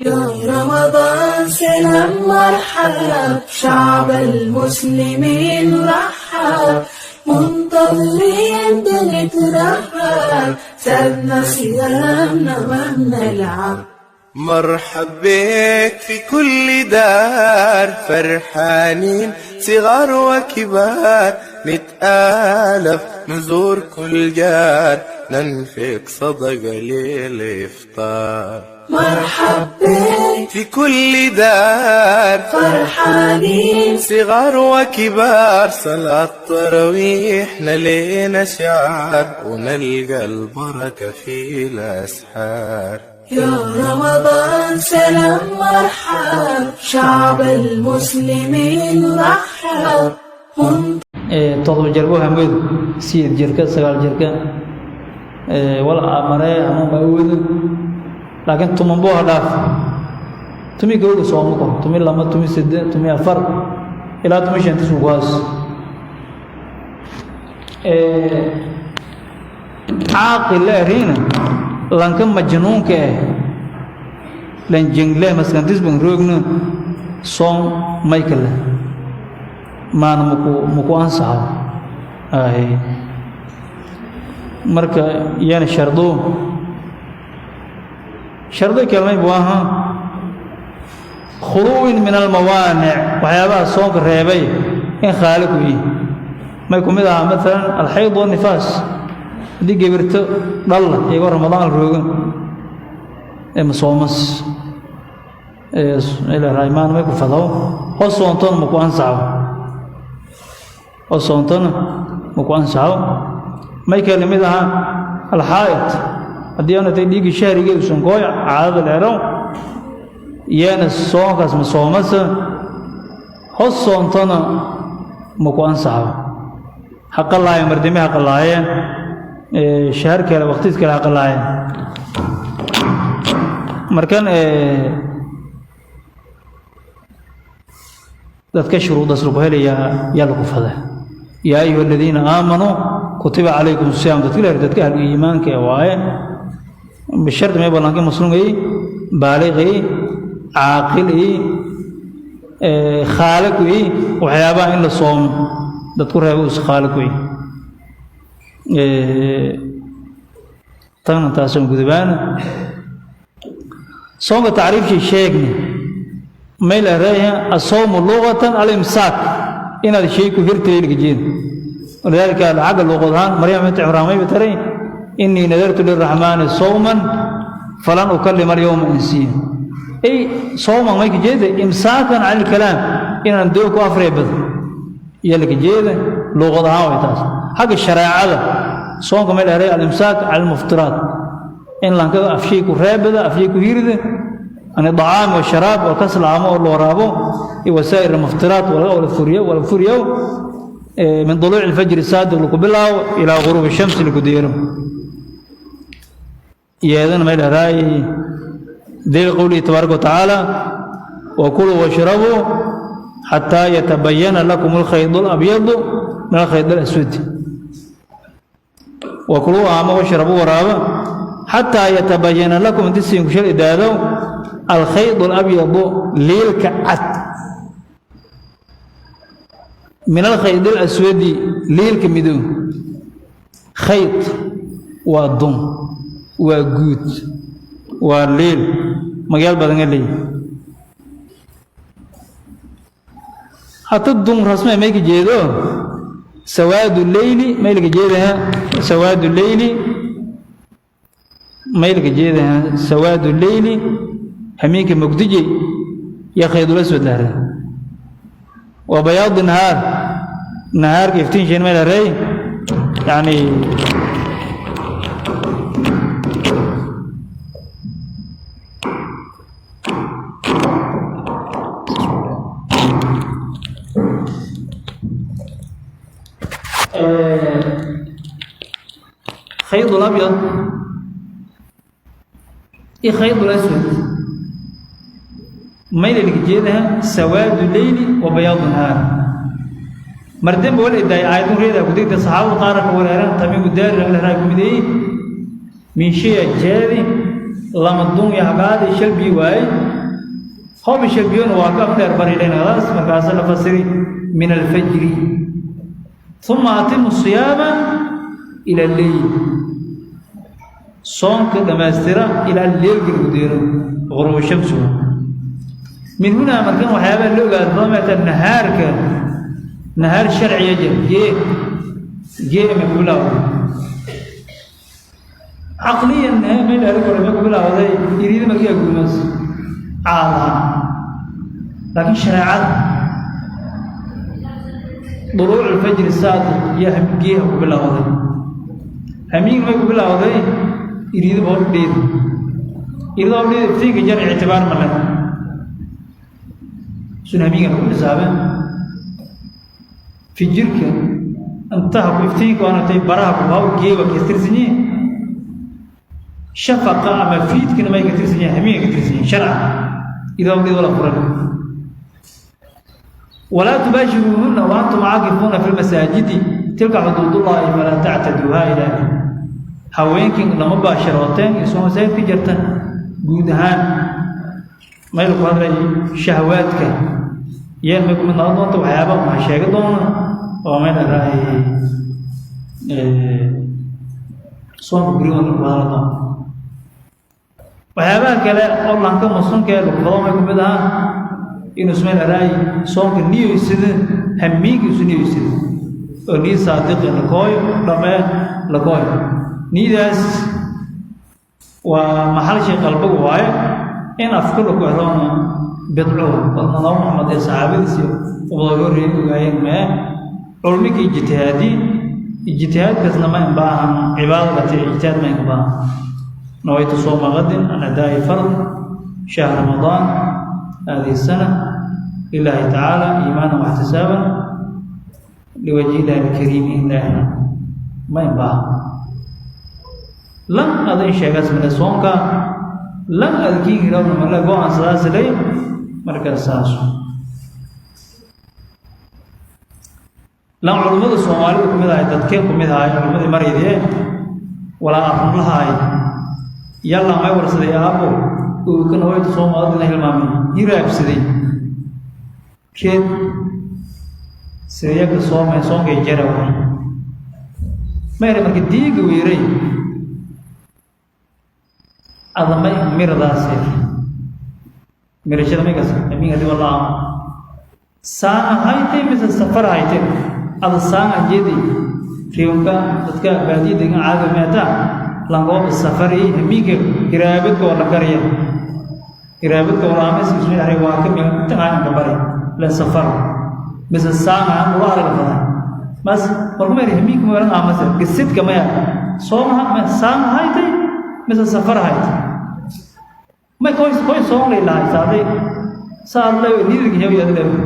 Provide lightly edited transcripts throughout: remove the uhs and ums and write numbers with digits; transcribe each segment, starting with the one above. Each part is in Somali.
يا رمضان سلام مرحب، شعب المسلمين رحب، منتظرين بنترحب، سابنا صيامنا ما بنلعب. مرحب بك في كل دار، فرحانين صغار وكبار، نتآلف نزور كل جار، ننفق صدقة للإفطار. مرحب بك في كل دار، فرحانين صغار وكبار، صلاة تراويحنا لينا شعار، ونلقى البركة في الأسحار. يا رمضان سلام مرحب، شعب المسلمين رحب. 7 jirbo hamood, 8 jirka, 9 jirka wal amaree ama ma awoodo, laakiin 10 buu dhaaf, 11 sooma koro, 12, 13, 14 ilaa 15 suugaas. Caaqil la erina lanka majnuunka eh, lan jingle maskantis ban roogna, soon maykale maana muku ansaxo ay. Marka iyana shardo kelmay buu ahaa khuluwin min almawaanic, waxyaabaha soonka reebay in khaali ku yihi. May ku mid ahaa maalan alxayd wanifaas. Haddii gebirto dhalla iyagoo Ramadaan roogan ee masoomas maan may ku fadaw, ho soontona maku ansaxo, ho soontona maku ansaxo. May kale mid ahaa alxaa'id, haddii aanu tay dhiiggii shahrigeedu sunkooy caadada leerow, iyana soonkaas ma soomasa, ho soontona maku ansaxo. Haqalaayeen mardime, haqalaayeen shahar kale, waqtiis kale haqalaayeen. Markan dadka shuruudaas lagu helayaa yaa lagu fada. Yaa ayuha aladiina aamanuu kutiba calaykum siyaam, dadka la dadka ahlu iimaanka ee waaye. Bishardi may ballanka muslimay, baaliqi, caaqili, khaaliqi, waxyaabaha in la soomo dadku reebo is khaaliqi. Tan taasoo gudubaana soonka tacriifshii sheegni. May la reeya asawmu luqatan alimsaak, inaad shay ku hirtay laga jeedo. Walidaalika xagga luqad ahaan Maryam bint Cimraan may bataray: innii nadartu liraxmaani sawman falan ukallima alyawma insiya. Ay sawman may ka jeeda imsaakan can ilkalaam, inaan doo ku afreebado iyo laga jeeda luqad ahaan way taas. Xagga shareecada soonka may la reeya alimsaak cala almuftiraat, in lanka afshay ku reebada, afshay ku hirida عن الطعام والشراب والكسل عام والورابو وسائر المفطرات ولا فريو من طلوع الفجر الصادق لكبلاو إلى غروب الشمس لكديرو. يا ما راي دير قوله تبارك وتعالى: وكلوا واشربوا حتى يتبين لكم الخيط الأبيض من الخيط الأسود. وكلوا عام واشربوا ورابا حتى يتبين لكم تسين كشل إدادو الخيط الأبيض ليلك عد من الخيط الأسود ليلك مدو. خيط وضم وجود والليل مجال بدن لي حتى الضم رسمه ما يجي سواد الليل، ما يلقى جيدها سواد الليل، ما يلقى جيدها سواد الليل، همينك مقدجي يا خيط الأسود لهذا، وبياض النهار، نهار كيفتين شين ما الري يعني. خيط الأبيض إيه خيط الأسود mayla laga jeedaha sawaadu leyli wa bayaadu nahaar. Mardamba wala idaay aayadu reeda ku degta, saxaabada qaar ka wareeran, Tamiimu Daari laga raay ku mideeyey minshiya jeedi lama dun ya hagaadi shalbi waay. Hoob shabiyon waa ka dheer bariileynadaas markaas la fasiri min alfajri thumma atimu siyaama ila al-layl. Soonka dhamaystira ilaa leelka lagu deero ghuruub shamsu. Min huna markan waxyaabaa la ogaado badan nahaarka nahaar sharciya jir gee gee ma ku bilowday caqliyan meel arag hore ma ku bilowday iriida markii guumas caadaha, laakiin shareecada duluuc alfajri saadiq iyo geeha ku bilowday hamiin may ku bilowday iriida boodheeda iriida boodheeda iftiinka jar ictibaar ma leh sun hamiinka ku xisaabeen fijirka intaha ku iftiinka waana tay baraha ku haw geeba ka tirsan yihiin shafaqa ama fiidkina may ka tirsan yihiin hamiinka ka tirsan yihiin sharca idaa waqti wala furan. Walaa tubaashiruuhunna wa antum caakifuuna fi lmasaajidi tilka xuduudullaahi falaa tactaduuha. Ilaahi haweenkii lama baasharooteen isoo masaajid ka jirta guud ahaan mayl ku hadlay shahawaadka yeen may ku mid noqon doonta waxyaaba ma sheegi doona oo meel raay soonka guriga lagu hadla doona. Waxyaabaha kale oo lanka muslimka ee lagu fado may ku mid ahaa inuu ismeel raay soonka niyoysada hamiinka isu niyoysada oo niyo saadiqi la kooyo dhamee la kooyo niyadaas waa maxal shay qalbigu waaye in afka lagu heloona bidco badna Nabi Muxamed ee saxaabadiisa uga horreeyay ogaayeen mee culmikii ijtihaadi ijtihaadkaasna ma inbaahan cibaado lati ijtihaad ma inbaahan. Nawaytu sooma qadin an adaa'i fard shahr ramadaan hadihi sana lillahi tacaala iimaanan waxtisaaban liwajhi illahi alkariim ilaahna ma inbaahan lan adin sheegaas male soonka lan adkiin hirowna male go-aan sidaas lay markaas saas lan culummada Soomaalida ku mid ahay dadkeen ku mid ahay culummadii maridee walaa arunlahaay yalla may warsaday aabbo uu kan hooyada Soomaalida hilmaamay hiraabsaday keed sideeyaga soomay soonkay jara mayra marka diiga weeray adamay miradaas mirashada may kas amiin hadii walaa saan haytay mise safar haytay ada saan jeedi riwanka dadka baadiya degan caada meeta langoob safari hamiinka hiraabadka waa la kariya hiraabadka wala amis ismi waa ka meel taqaan ka bari la safar mise saan aan wala arag fadan mas warku meer hamiinka ma waran amase gisidka maya soomaha ma saan haytay mise safar haytay may koy koy soon leeyahay saaday saad leeyo niidga yaw yaad leeyo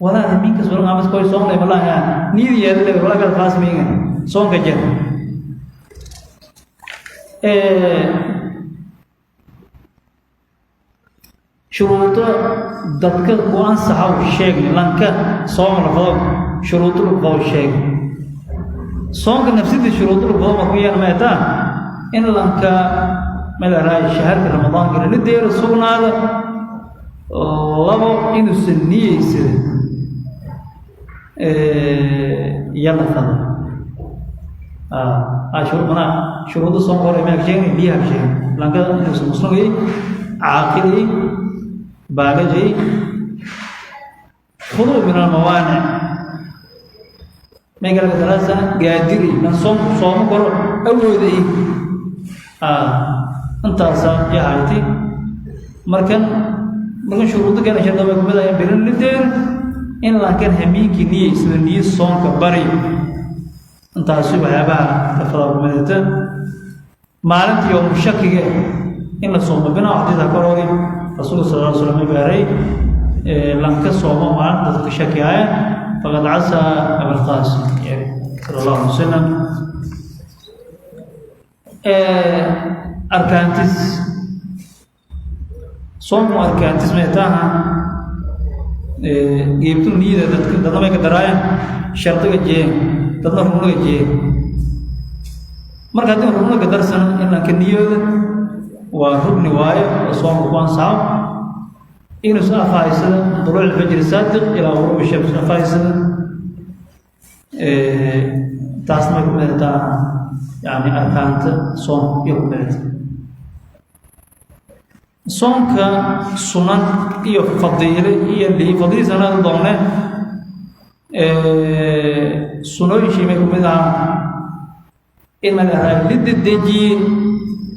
walaa hamiinka soo amas koy soon leeyo malaha niid yaad leeyo wala kala faas miinga soonka jeer shuruudo dadka ku ansaxa sheegay lanka sooma la fado shuruudo lagu fado sheegay soonka nafsidii shuruudo lagu fado markuu yeelma meetaa in lanka meel raay shaharka ramadaanka la deero sugnaada labo inuusan niyeysada yalla fado mana shuruudo soonka hore ma sheegay biyaha sheegay lanka inuusan muslim yahay caaqil baaligay khuduu min almawaanic may kala talaasana gaadiri lan soom soomo karo awooday intaasa yahayti markan markan shuruudo kale sharda way kumid ahayn birin lideer in laakiin hamiinkii niyeysada niyo soonka bari intaasi waxyaabaha lafada kumidata maalintii yoomu shakiga in la soomo binaa xadiidka ka hori rasuulka sal alla slam baaray lanka soomo maalin dadka shakiyaaya faqad casaa abilqaasim sala allahu alay wasalam. Arkaantis soonku arkaantis meetaha geebtu niyada dadka dadna may ka daraayaan shardiga jee dadna rugnaga jee marka haddii rugnaga darsano in lanka niyooda waa rugni waayo oo soonka ku ansaxo. Inuu afahaysada duluuc alfajri saadiq ilaa ghuruubi shams afahaysada, taasna may ku midataa yani arkaanta soonka iyo ku midata soonka sunan iyo fadiile iyo lii fadiiliisana doonne. Sunooyinshii may ku mid ahaa in ma la lidedejiye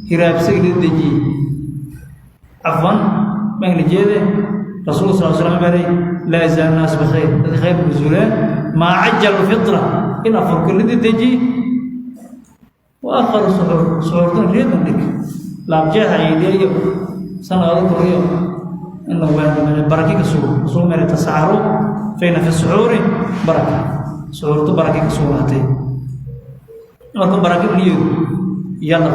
hiraabsiga lidedejiye. Cafwan, magla jeede rasuulka sal slam baray: laa yazaalu naas bikhayr, dadka khayr ku zuuleen maa cajalu fitra, in afurka lidedejiye wa akharu suxuur, suxuurtan reedan dhig laabjeexa iyo sanado koriyo in la waano baraki ka sugo. Rasuul mere tasaxaru fa inna fi suxuuri baraka, suxuurtu baraki ka sugnaatay. Marka baraki niyadu yalla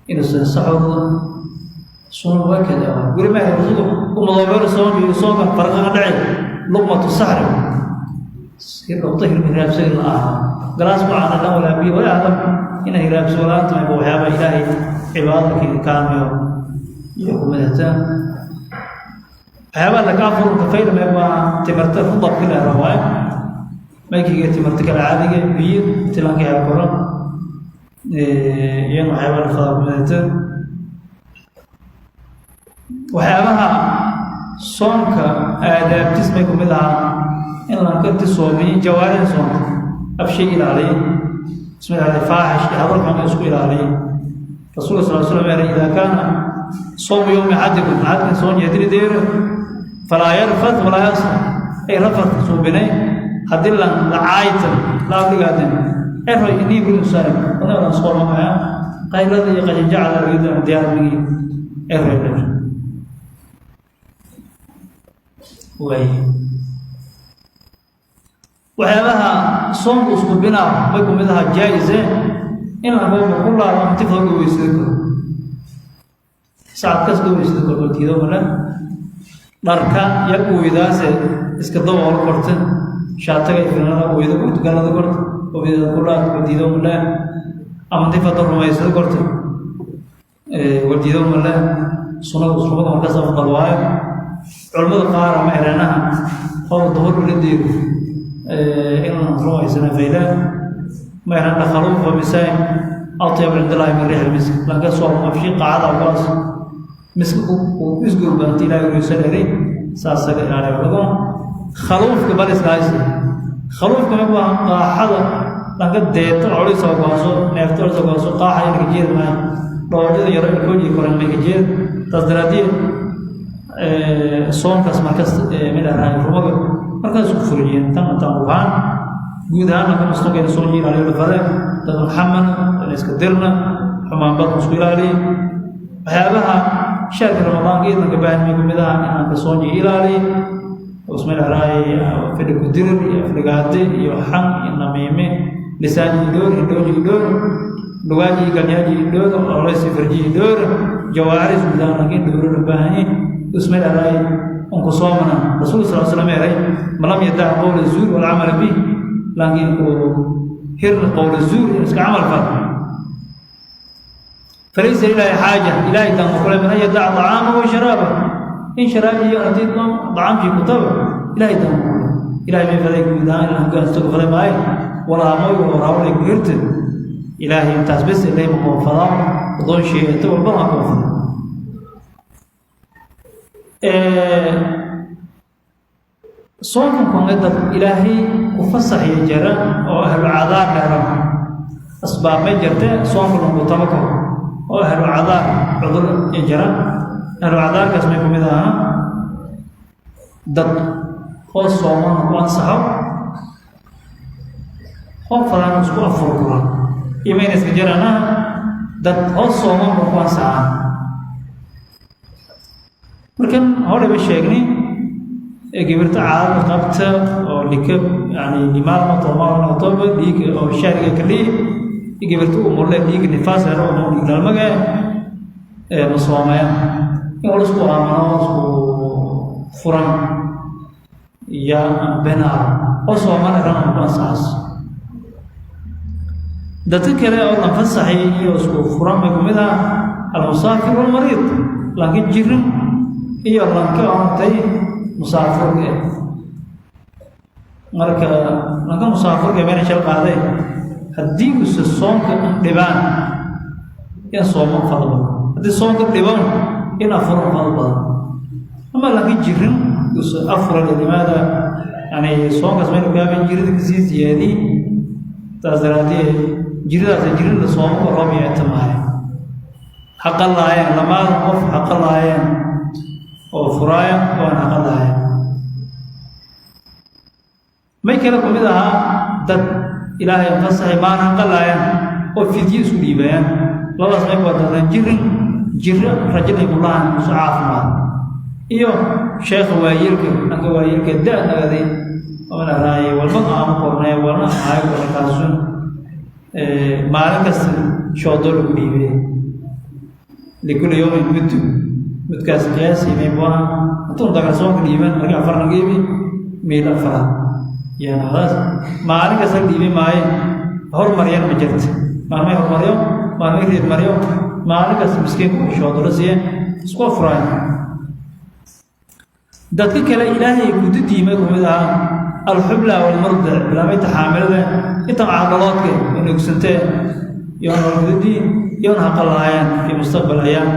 inuusan saxuurda sunan waa kada weli ma rasuulku umadoobeero soonka iyo soonka farqa ka dhacay luqmatu saxri si dhogto hilmi raabsaga la ahaa galaas ku caana dhan walaa biyo walaa adam inay hiraabso walaanta waxyaaba ilaahay cibaadada kaalmeyo iyo ku midataan. Waxyaabaha laga afurka faylme waa timirta rudabka la waaye, maykiga timirta kale caadiga, biyo tilanka hela koro iyana waxyaabaha lafada ku midataan. Waxyaabaha soonka aadaabtis may ku mid ahaa in lankanti soomiye jawaarida soonka afshay ilaaliye, isma ilaaliye faaxish iyo hadal xun isku ilaaliye. Rasuulka sal slam yara: idaa kaana soomu yowmi axadikum, axadkan soon yeediri deero, falaa yarfat walaa yasr, ay rafat suubinay haddii lan lacaaytan la afligaaden ero inii guri usaarim wana soomamaya qaylada iyo qajajacda rida diyaarmigi ero dheer way. Waxyaabaha soonku isku binaa may ku mid ahaa jaa-ise in la ku laabo intifada ga weysada karo, sacad kas ga weysada karo diido male. Dharka ya uweydaase iska daboolo korta, shaataga iyo filnada uweyda kutugalada korta uweyda kulaad wadiido male, ama intifada rumaysada korta wadiido male. Sunada usrumada markaas afdal waayo. Culimmada qaar ama ereenaha qof duhur ula deego inaan rumaysana faylaan ma eran dakhaluufa misaa'im atyab cind allahi min riix almisk, lanka soo afshi qaacada kuwaas miska uu isgurbaanta ilaahay uriisa dheray saasaga ilaaliyo lago khaluufka bal iska haysa. Khaluufka ma waa qaaxada lanka deeto colisa gooso neefto colisa gooso qaaxa in ka jeed maayo dhawaajada yaro in kooji koran may ka jeed. Taas daraadiye soonkaas markas mid ahaa rumaga markaas ku furiyeen tan tan uhaan guud ahaan marka muslimka in soon ilaaliyo la fare dad xamana in iska dirna xumaan badan isku ilaaliyo. Waxyaabaha shaarka ramadaanka idanka baahan ku mid ah inaan ka soon ilaaliyo usmail haraay fidhi ku dirir iyo afligaade iyo xan iyo namiime, lisaaji dhoor, hindhooji dhoor, dhawaaji ganyaaji dhoor, oleysi farji dhoor, jawaaris guud ahaan laakiin dhowro la baahan yahay. Usmail haraay unku soomana rasuulka sal slam eray: ma lam yadac qowla zuur walcamala bih, laakiin ku hirna qowla zuur in iska camal fal falaysa lilahi xaaja, ilaahay dama kule min an yadac طacaama wa sharaaba, in sharaab iyo haddii dacaamkii kutaba ilaahay dama kule. Ilahay may faday guud ahaan in hogaansago faday maayo walaamoy waraawlay ku hirta ilaahay intaas bes ilaahay ma koonfadaa adoon sheegata walba ma koonfada. Soonkan konge dad ilaahay ku fasaxaya jara oo ahlu cadaar dheeran asbaab may jirte soonka lanku taba karo oo ahlu cadaar cudur jara. Ahlu cadaarkaas may ku mid ahaa dad oo soomana ku ansaxo oo fadaan isku afur karo imayna iska jarana dad oo sooman ba ku ansaxaa. Markan horeyba sheegnay ee gabirta caadada qabta oo lika yani maalmo toban october dhiig oo shahriga kaliya, gabirta uu mulle dhiig nifaas helo oo dhiig dhalmaga ee ma soomayaan in wala isku aamano isku furan ya benaar oo sooman ran ku ansaxas. Dadka kale oo la fasaxay iyo isku furan bay ku mid ah almusaafir walmariid, laakiin jirin Iyo lanka ontay musaafurka. Marka lanka musaafurka meena shal qaaday, haddii uusa soonka dhibaan in sooma fadl badan, haddii soonka dhibaan in afuran fadl badan. Ama lanka jirin uusa afura, limaada yani soonkaas maynu kaaban jirida kasii ziyaadii, taas daraaddeed jiradaas jirin la sooma roob yeeta maayo. Haqa laayeen lamaada qof, haqa laayeen oo furaaya waan haqa laayeen. May kale ku mid ahaa dad Ilaahay fasaxay maan haqa laayeen oo fidyo isku dhiibayaan. Labadaas may wadadaan jirin jiro rajalay kulahan isu caafimaad iyo sheekha waayeelka, dhanka waayeelka da-nagaday oon araaye walba aama qornee walna aayo qorne, kaasun maalin kasta shoodoo lagu dhiibay, likulli yawmin muddu, mudkaas qiyaasi may buaha intuun dagal soonka dhiiban. Marka afarna geebi meel afaraad yaanadaas maalin kasta dhiibi maaye, hormaryan ma jirta, maalmay hormaryo, maalmay reed maryo, maalin kasta miskiinka shoodolo siiye isku afuraayo. Dadka kale Ilaahay kudidiimay ku mid ahaa alxubla walmurdic, bilaamayta xaamilada inta cadaloodka nugsantee yoona kudidii yoona haqa lahaayeen fi mustaqbal ayaan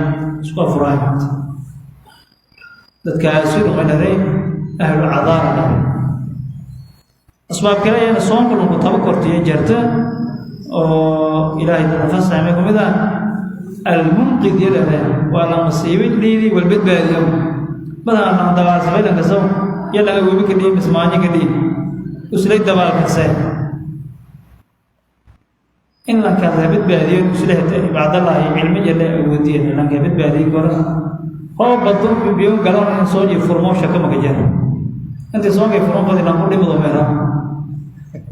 isku afuraayo. Dadkaasi dhumay dharay ahlu cadaara dharay. Asbaab kale ayana soonka lagu taba kortiyo jarta oo Ilaahay dada fasaxmay ku mid ah almunqid yadhahda, waa la masiibay dhiidi walbadbaadiyo. Badan dabaalsamaydan kaso yalaga webi ka dhiib, mismaanyo ka dhiib, uslay dabaalkase in lankaas badbaadiyo uslehta bacdallahi cilmi yale awoodiya lanka badbaadiyo kora hoo bado biyo galan in soo jii furmo shaka maka jara intii soonkay furmo badi lanku dhimado meera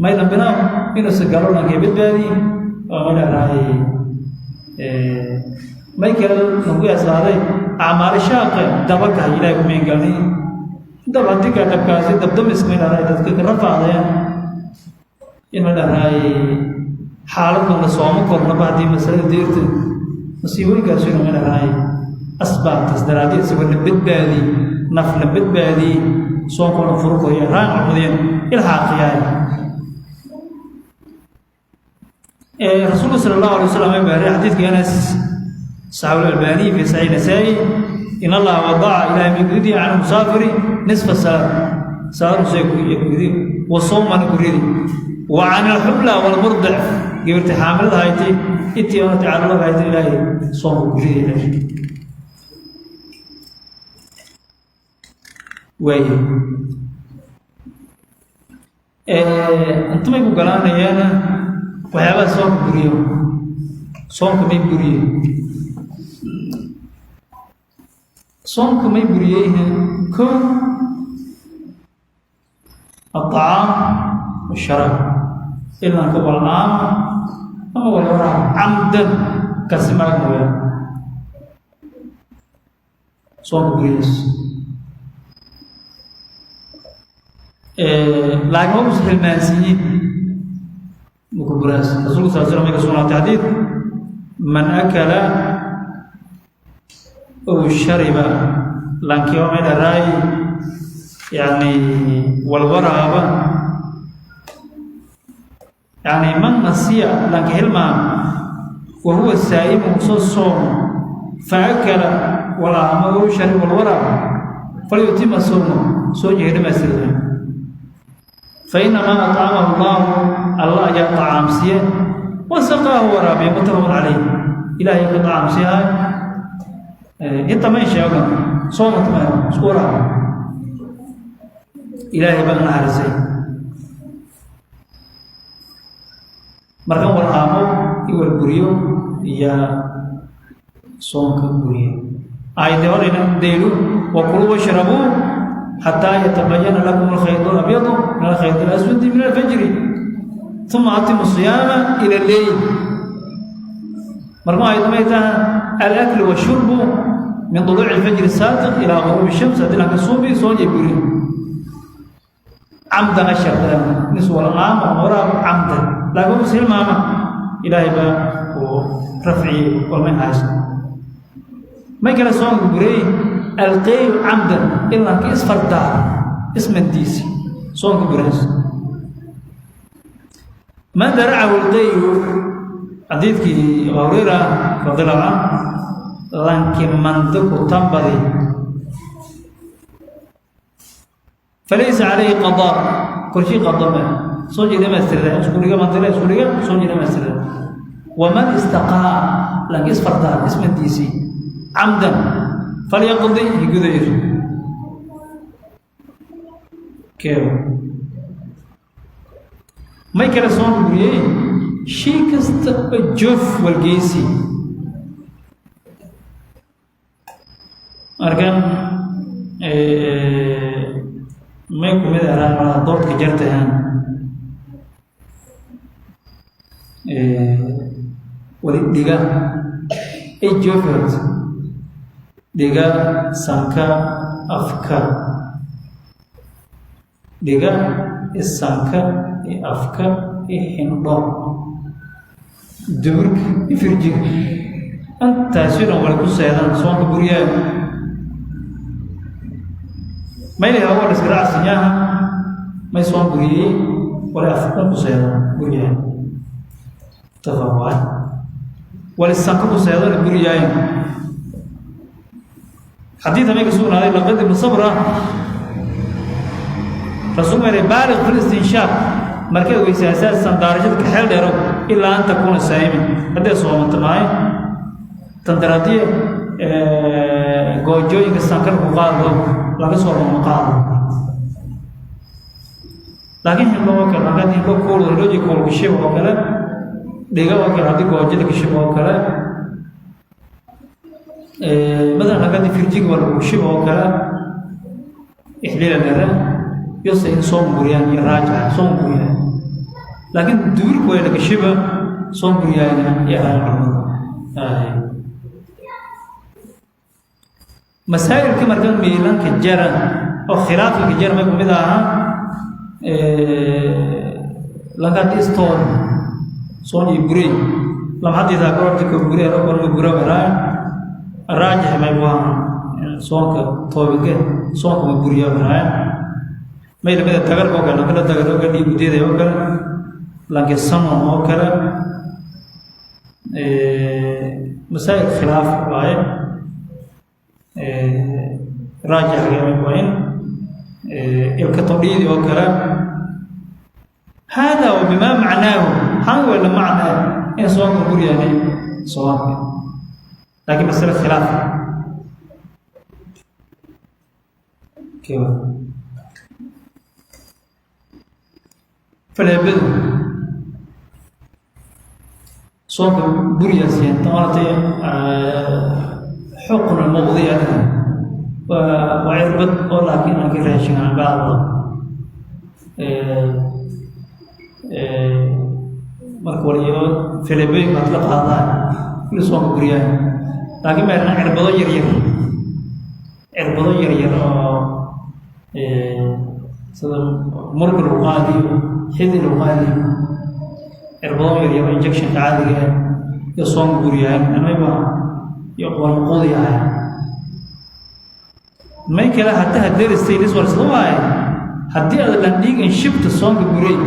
may dambina inuusa galo lanka badbaadiyo. Waa ma dhahraay may kale lagu yasaaday acmaali shaaqe dabaka Ilaahay ku meengalnay dab haddii ka dabkaasi dabdamis may dhahraay dadka ka rafaadayaan in ma dhahraay xaaladdan la sooma kornaba haddii masalada deerta masiibooyinkaasi ma dhahraay asbaabtaas daraaddeed isagoo la badbaadiyey, naf la badbaadiyey, soonkuna furukoya raan cumudeen ilxaaqiyaay. Rasuulku sala allahu alay wasalam ay baaray xadiidka Anas, saxaabi Albaniy fi Saxiix Nasaa'i, in Allaha wadaca, Ilahay migudi can musaafiri nisfa salaad, salaad musay gudi wa sawmana guridi, wa can alxubla walmurdic, gabirta xaamilada haytay intii oona tacalluq haytay Ilaahay soonka guridi Ilaahay waaye. Intumay ku galaanayaana waxyaabaha soonka buriyo. Soonka may buriye? Soonka may buriyey? Kow, الطعام والشراب, ilanka wal'aama ama walwaraab camdan kasimaag mooyaan soonka buriyeys. Laakiin waa us hilmaansiiye muku buraas. Rasuulku sal slam may ka sugnaatay xadiid: man akala ow shariba, lankiiba may dharaay yani walwaraaba, yani man nasiya, lanka hilmaam, wa huwa saa'imu, soo soomo, faakala walaama ow shariba walwaraab, falyutima sawma, soo jehe dhamaystirda, fainamaa acamahu Allahu, Allah ayaa tacaamsiye, wasaqaahu, waraabiye. Muttafaqun calayh. Ilahay ka tacaamsiyahay inta may sheegan soomata isku waraab, Ilaahay baa naxariisay. Markan wal aamo i wal buriyo iyo soonka buriye aayadee horayna daylu: wakuluu washrabuu xataa yatabayana lakum alkhayط alabyadu min alkhayط alaswadi min alfajri, uma atimu siyaama ila alleyl. Marka aayadda may taha alaklu washurbu min طuluuci alfajri saadiq ilaa guruubi shams, haddii lanka suubi soon iyo buri camdan ashardan nis wal aama waraab camdan, laakiin us hilmaama Ilaahay baa uu rafciyey walmay hayso. May kale soonka burey? Alqeyu camdan, ilanka isfardaa ismandiisi soonka buraas. Man daracahu alqeyu, xadiidkii Abu Hurayra radiallahu canhu, lanki mando ku tambadi falaysa calayhi qadaa, korshii qada ma soo jeeda maastirada isku dhiga mandila isku dhiga soo jeeda maastirada. Waman istaqaa, lanki isfardaa ismandiisii camdan falyaqdi, higuda yir keebo. May kale soo buriyey shay kasta oo joof walgeysi. Markan may kumid ahaan malaha doodka jartahan wali dhiga ay joofert dhiga sanka afka dhiga isanka iyo afka iyo xindho duburka iyo firjiga intaasi dhan wali ku seedan soonka buryaha. Maylaha waa isgaracsanyaha may soon buriyey wali afka ku seedan buryaha tafawaa wali sanka ku seedan buryahay. Xadiidka may ka sugnaaday laqad ibn Sabra, rasuul meeray baaliq fil istinshaaq, markay weysaasaa sandaarashada ka xeel dheero ilaa an takuuna saa'iman, haddee soomanta maayo tandaradiye goojooyinka sanka lagu qaado laga soo lama qaado. Laakiin hindho oo kale markaad hindho kuul hindhoji kuul gashib oo kale dhiga oo kale haddii goojada gashib oo kale madalan haddii firjiga waa lagu gashib oo kale ixliila lera yose in soom buriyaan iyo raajica soom buriyaan, laakiin duurku way lagashiba soom buriyaan iyo ahaan culimada. Masaa'ilka marka miilanka jara oo khilaafka jara may kumid ahaa lanka istoon soon iyo burey lama xadiisaa kororta ko burey walma bura baraa raajix may waa soonka toobinka soonka ma buriya baraa. May lamida tagarka oo kale lanka la tagar oo kale dhiig udeeday oo kale lanka sanon oo kale masaa'il khilaaf waaye. Raajix waa in ilka todhiidi oo kale hada wa bimaa macnaahu han wala macnaa in soonka buryahay soonka, laakiin masale khilaaf. Faleebadu soonka buryaasiyeen tamaratay xuqn muqdiya waa cirbad oo laakiin aan ka raashin aan bacda marka waliyo faleebooyinka aad la qaadaan kulli soonka buryahay, laakiin meelna cirbado yaryar cirbado yaryar oo sida murga lagu qaadiyo xidi lagu qaadiyo cirbado yaryar oo injectionka caadiga ah iyo soonka buryahay anayba iyo walmuquudi ahay. May kale hadda haderistay liswarsada waaye haddii aad landhiig in shibta soonka buray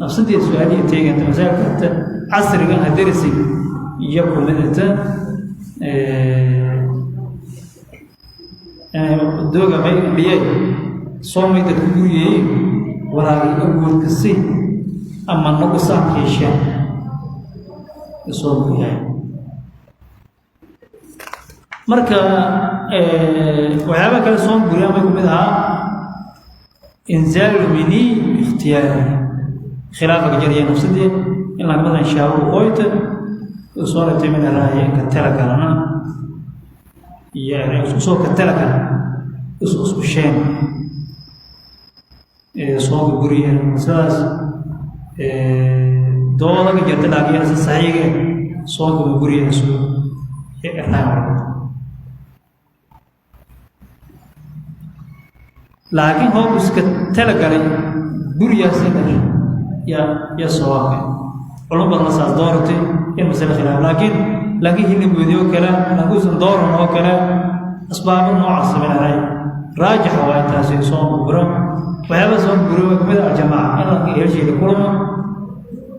nafsadii su-aalihi teeganta masaa'ilka hata casrigan haderisay iyo kumidata dooga may dhiyay soomay dadku guriyey walaagay awoodkasi ama nuqsaan keesheen soo guryahay. Marka waxyaaba kale soon guryaa may kumid ahaa inzaalu mini ikhtiyaari khilaafaka jariya nafsadii in lagamadan shaawo qoyta soo rabtay mid raaya ka tala galana iyo isku soo ka tala gala isku sheen soonka guriyeen masaladaas dooda ka jirta, laakiin si saxiiga soonka ma guriyeen soo irnaa. Laakiin hoob iska talagalay guriyaasina ya sawaabka culum badan saas dooratay in masale khilaaf, laakiin hilibgoodii oo kale lankuusan dooran oo kale Asbaabo noocaas sameynay raajixa waa intaasi soonku buro. Waxyaaba soon buro waa kamid ah aljamaaca, in la heshiida kulamo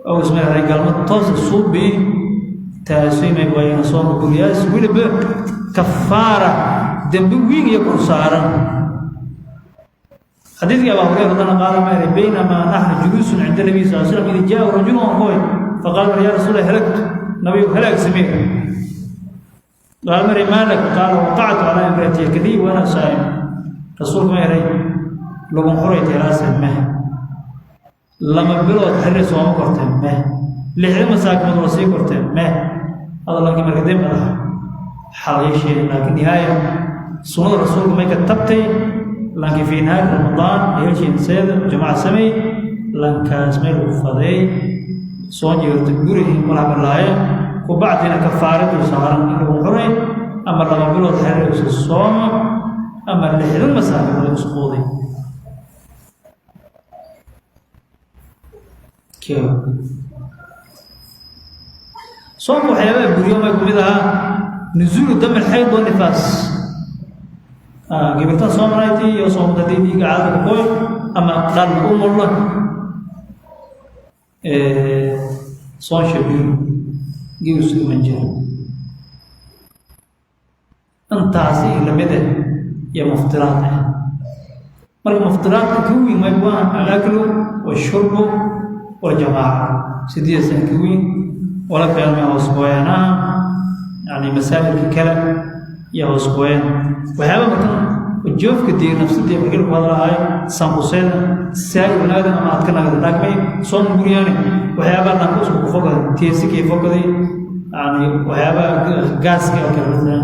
oo ismeelay galmo toos suubi, taasi may waayaan soonka buriyaas. Weliba kafaara dembi weyn iyo kor saaran. Xadiidkii Abaa Hurayra haddana qaala ma baynamaa naxnu juluusun cinda nabiy sal slam id jaa rajulun ankoy faqaala ya rasuul halagtu, nabiyu halaag samee. Qaal mari maa lak? Qaala waqactu calaa imraati kadib wa ana saa'im. Rasuulku ma eray lagun xuray teelaase meh, 2 bilood xiriir sooma korteen meh, 6 masaakimood waa sii korteen meh. Hadalankii marka dib madaxa xal yeesheen, laakiin nihaaya sunnada rasuulku may ka tabtay laakiin fi nahaari Ramadaan heshiin seeda jamaca samey lankaas meel u faday soo jeerta gurihii malaha kubacdina kafaaradu saaran in lagu xuray ama 2 bilood xiriir isu sooma ama 60 masaakimood isku quuday. Soonka waxyaabaha buriyo may kumid ahaa nuzuulu dam alxayd wanifaas. Gibirtan soomanayti iyo soomta hadii dhiigga caadada koy ama dhal umulla soon shabiir geesu iman jira. Intaasi lamid ah iyo muftiraad ah. Marka muftiraadka ka weyn may waa alaklu washurbu waljamaaca, sideesan ka weyn wala kaalmay hoos gooyanaha, yani masaa'ilka kale iyo hoos gooyan. Waxyaaba markan joofka dee nafsadii markii lagu hadlahayo sanquseeda saa'il nagada ama adka nagada, laakiin soon guryaane waxyaabaha dhanka isku ku fogaday teesikii fogaday, yani waxyaabaha gaaska oo kale masalan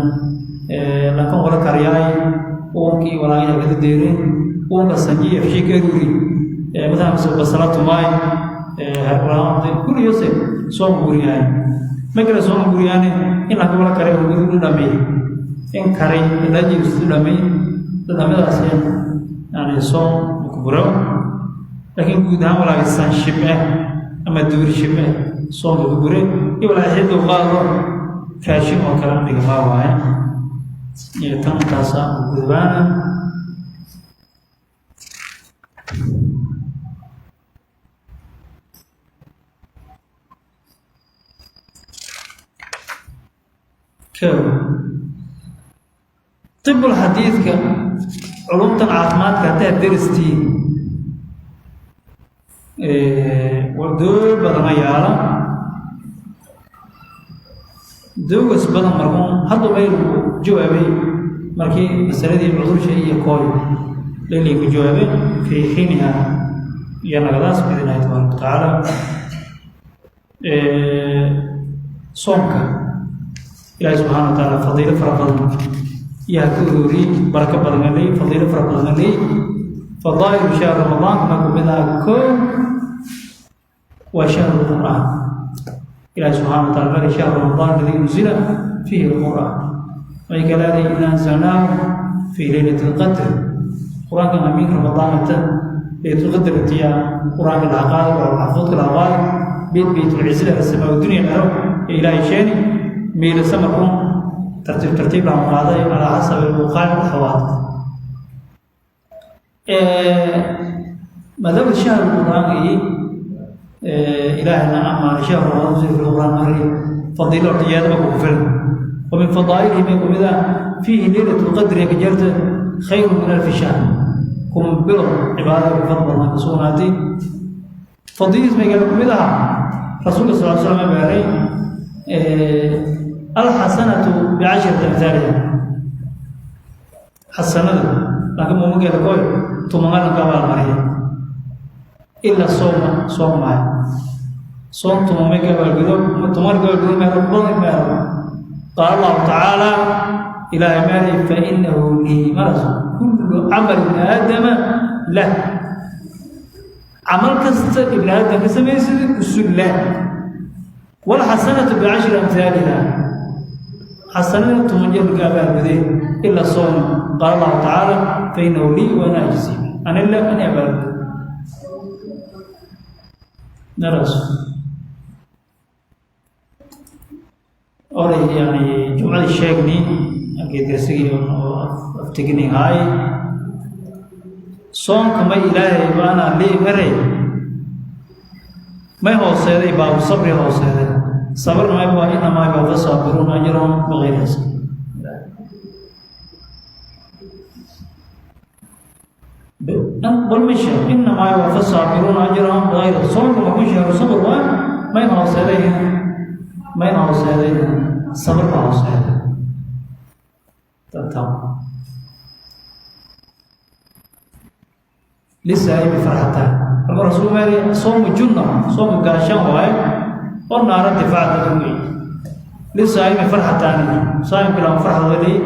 lankan wala karyaay uunkii walaayaha kada deereen uunka sanjiya afshii ka aruuri masalan basala tumaay kuliyose soon guryaay. Ma kale soon guryaane in lanka wala karay oo dhameey in karay lajiisu dhamay dhamadaas yani soon kuburo. Laakiin guud ahaan walaaga sanshib ah ama duurshib ah soonka ku bure iyo walaa xiddu qaado raashin oo kale dhigmaa waaye iyo tan taasa gudbaana. Tibul xadiidka culumtan caafimaadka haddaad deristiin wadoo badana yaala doogas badan. Markuun hadda meel uu jawaabay markii masaladii cudursha iyo kooy lelii ku jawaabay fii xiiniha iyo nagadaas biidn illahi tabaaraka watacaala. Soomka Ilaahi subxaana wa tacaala fadiilo fara badan yaa ka ururiyey, barako badan aley, fadiilo fara badan aley. Fadaa'ilu shahr Ramadaan ma kumid ah koo waa shahru lqur'aan. Ilaahi subxana wa taala mari shahru Ramadaan alladii unzila fiihi alqur'aan way kalaaday ina anzalnaahu fii leylati alqadr. Qur-aankan amiin Ramadaanata leylatulqadr intiyaa qur-aanka laha qaaday waa maxfuudka laha qaaday beyt beytulcizla samaa dunya dharo ee Ilaahay sheeni miila samarkun tartiib tartiib laha qaaday calaa xasabi alwuqaaci walxawaadith. Maadaama shahru qur-aankii ilaahayna amaanay shahru Ramadaan unzila fi lqur'aan mari fadiilo horta ku filan. Wa min fadaa'ilihi may kumid ah fiihi leylatu lqadri ka jarta khayru min alfi shahr, kun bilo cibaadada ku fadl badan ka sugnaatay. Fadiiliis may kale kumid ahaa rasuulka sal slam baaray alxasanatu bicasharati amhaaliha, xasanada laakiin muuminkeeda koy tumangalanka abaalmariya ila sooma soom maayo soom tumamay ka abaalgudo tuman ka abaalgudo meelo badan meelo. Qaala Allahu tacaala ilaahay meelay fainahu lii maras kullu camal ibni aadama lah, camal kasta ibni aadam ka samaysada usul lah, walxasanatu bicashri amhaaliha, xasanada 10 jeer ka abaalgudee ila soom. Qaala Allahu tacaala fainahu lii wa ana ajzi ana la ani abaalgudo naras. Oray yani jumcadii sheegni Geedgarsigii oo aftigni haay soonka may Ilaahay waana lii eray may hooseeday baabu sabri hooseeday sabrna may waa inamaa yuwaffa saabiruuna ajrahum bigayri xisaab. Bal misha inamaa yuwaffa saabiruuna ajrahum bigayri. Soonka ma ku sheego sabr waa mayna hooseeday, mayna hooseeday sabrka hooseeday tam lisaa'imi farxataan. Marka rasuul meeri soomu junna, soomu gaashaan waaye oo naara difaacda wey. Lisaa'imi farxataani, saa'imka lama farxadooda leeyi,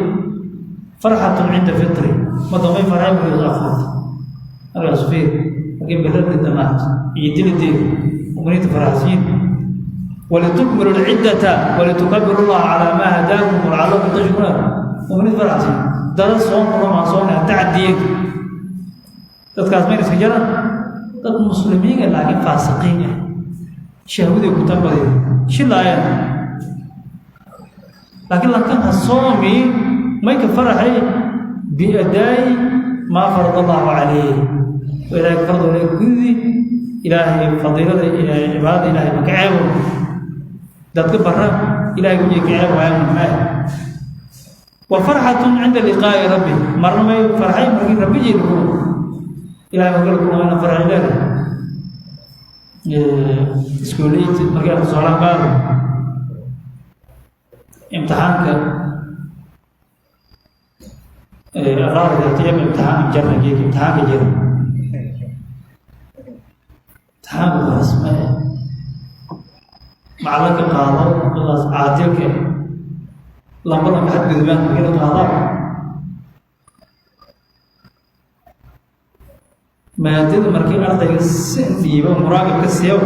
farxatun cinda fitri ma damay farxay markii afurta markaas fiir markii bilada damaat iyo dilideed umaniinta faraxsiin. ولتكملوا العدة ولتكبروا الله على ما هداكم ولعلكم تشكرون. Umaniinta faraxsiin dada soon kulama soon tacdiyeed dadkaas mayna iska jiraan dad muslimiin ah laakiin faasiqiin ah, shahwadii ku tambadeen shilaayaan, laakiin lankan ha soomi may ka faraxay biadaa'i maa farad allahu calayh oo Ilaahay farad ole gudi. Ilaahay fadiilada cibaadada Ilaahay ma ka ceebo dadka bara Ilaahay wejii ka ceeb waayaan maxaa. Wa farxatun cinda liqaa'i rabbi, marna may farxay markii rabbigii lagu Ilahay markii la kulmayna farxay leedahay. Iskuuleyd markii aad tusaalahan qaado imtixaanka araarda imtixaan jarna geek imtixaanka jira imtixaanka rasme macalinka qaado daas caadilka lambadan xadgudubaan markii la qaadaa maadada markii ardayga si dhiibo muraaqibka siiyo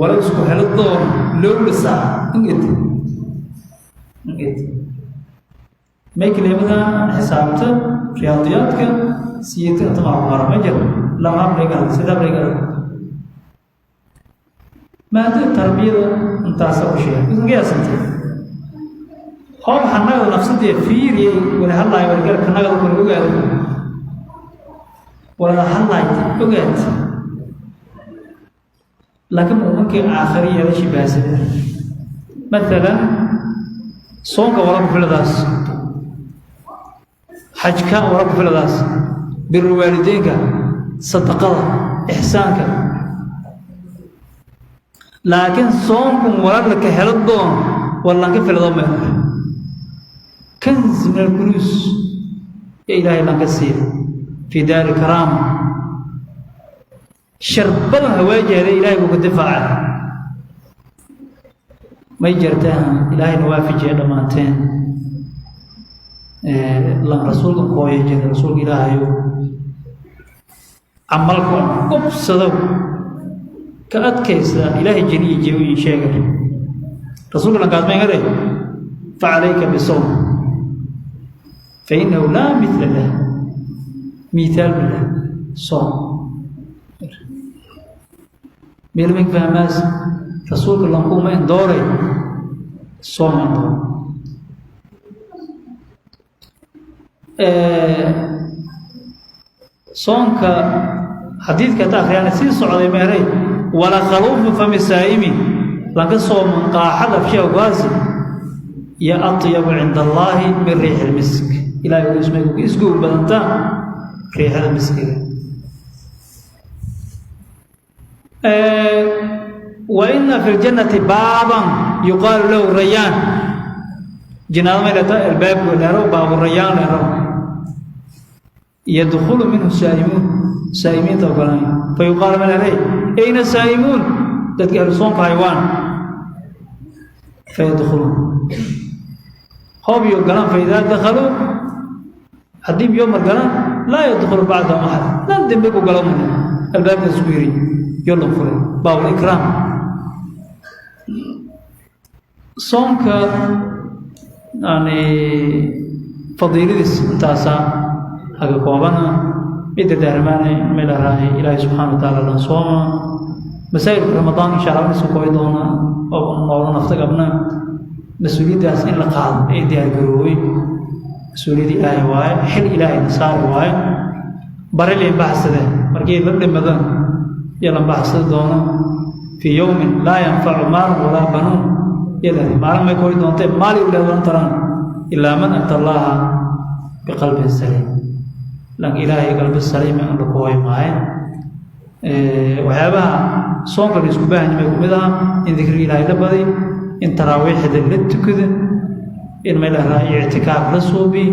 wala isku helo doon loo dhisaa inged inged may kelimada xisaabta riyaadiyaadka siyata inta ma mara ma jiro lama abriga sida abriga maadada tarbiyada intaasa ku sheegay isqiyaasantay hoob xanagada nafsadee fiiriyey wala hadlaay wala garabka nagada kala ogaado wala hadlaay ogaad, laakiin muuminkii aakhiri yeela shibaahsan. Maalan soonka wala ku filadaas, xajka wala ku filadaas, biru waalideynka, sadaqada, ixsaanka, laakiin soonkun wala laka helo doon walanka filado meel kanz min alkunuus ee Ilaahay lanka siiya fi daari karaama sharbadan hawaajeeda Ilaahay buu ku difaacay. May jirtaan Ilaahayna waafajiya dhammaanteen lan rasuulka kooya jira rasuulka Ilaahayo camalka gobsado ka adkaysa Ilaahay janiyi jeeyo ii sheegay rasuulka lankaas may ngare facalayka bisawm fainahu laa mithla lah mithaal bilah soom meelmink fahmaas rasuulka lankuma indooray soom indoor. Soonka xadiidka ta akhriyana sii socday meeray wala khaluufu fami saa'imi lanka sooman qaaxada afshiha gaasi ya atyabu cinda Allaahi min riixi lmisk. Ilahay uu ismay ku isgu badantaa riixada miskiga. Wa ina fi ljannati baaban yuqaalu lahu rayaan, jinaada may leeta albaabku leero baabu rayaan leero yadkhulu minhu saa'imuun, saa'imiinta ogolanay fa yuqaalu ma leeray ayna saa'imuun, dadka ahlu soonka haywaan fayadkhuluun hoob iyo galaan fa idaa dakhaluu haddii biyo mar galaan laa yadkhulu bacdahum axad lan dembe ku galo male albaabkaas ku yiri yo la furay baabul ikraam. Soonka yani fadiiladiis intaasaa haga koobana midda daarmaanay meel araahay Ilaahay subxaana wa tacaala lan sooma masaa'ilka Ramadaan insha Allah isu koobi doona oo noola nafta gabna mas-uuliyaddaas in la qaado ee diyaar garoobay. Mas-uuliyadda Ilaahay waaye, xil Ilaahayna saari waaye. Bari layn baxsade markii la dhimada iyo la baxsadi doono, fii yowmin laa yanfacu maalun walaa banuun yada, maalin may kori doontee maali u leedan taraan, ilaa man ata Allaha biqalbin saliim. Laakiin Ilaahay qalbi saliim in la ku hoy maaye. Waxyaabaha soonka la isku baahan yahay kumid aha in dikriga Ilaahay la baday, in taraawiixda la tukada, in meel la ictikaaf la suubi,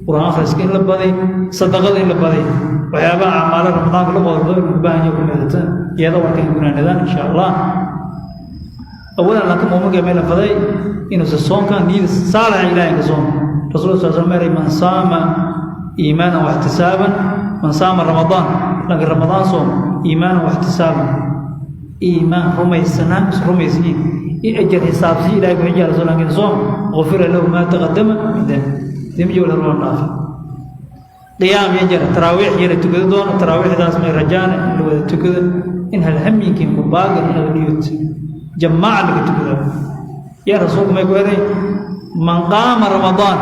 Qur'aan akhriska in la baday, sadaqada in la baday. Waxyaabaha acmaala Ramadaanka la qodo lagu baahan yahay kumid iyada warkan gunaanadaan, insha Allah. Awalan, laakiin muuminka meel la faday inuusa soonkan niyada saalixa Ilaahay ka soom. Rasuulka sal slam: man saama iimaanan waxtisaaban, man saama Ramadaan, laakiin Ramadaan soom iimaanan waxtisaaban, iimaan rumaysanaan is rumaysiin in ajar xisaabsi Ilahay ku xijaar rasuul, laakiin soom, gufira lahu maa taqadama min dambi, dembi wala loo dhaafa. Qiyaam iyo jar taraawiix yara tukada doono. Taraawiixdaas may rajaana in la wada tukado, in halhaminkiin ku baagan inaad dhiyot jamaaca laga tukado. Yaa rasuulku may ku eray: man qaama Ramadaan,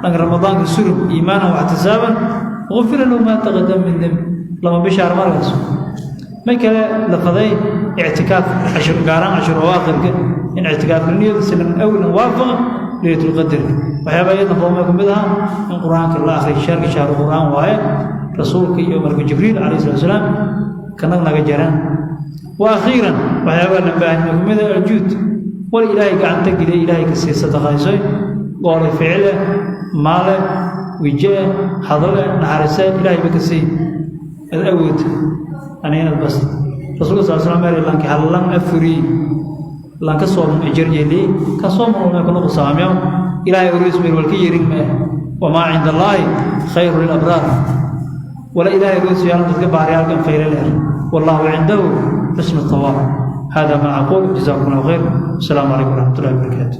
dhanka Ramadaanka surub, iimaanan waxtisaaban, gufira lahu maa taqadama min dembi. Lama bishaar markaas. May kale la faday ictikaaf cashir gaaraan, cashir awaakhirka in ictikaafka niyada silan awlan waafaqa Leylatulqadr. Waxyaaba iyadna foomay ku mid ahaa in Qur-aanka la akhriyo. Shaarka shahru Qur-aan waaye. Rasuulka iyo malku Jibriil calayhi salatu wasalaam kanag naga jaraan. Wa akhiiran, waxyaabaha la baahan ku mid ah aljuud wal Ilaahay gacanta geliya, Ilaahay ka sii sadaqaysoy, goolay, ficile, maale, wijee, hadale, naxariise Ilaahay ba ka sii ad awood ani inaad bas. Rasuulka sal slam meel lanki hallan afuri, lanka soom ajar yeeli, ka soom ma kuna qusaamyo. Ilaahay oriis meel walka yerin ma, wamaa cinda Allaahi khayru lilabraar. Wala Ilaahay oriis yaalan dadka baariyaalkan khayre leer. Wallahu cindahu xusnu thawaab. Hada ma aqul, jazakum Allahu khayr. Asalaamu calaykum waraxmat ullahi wabarakaatu.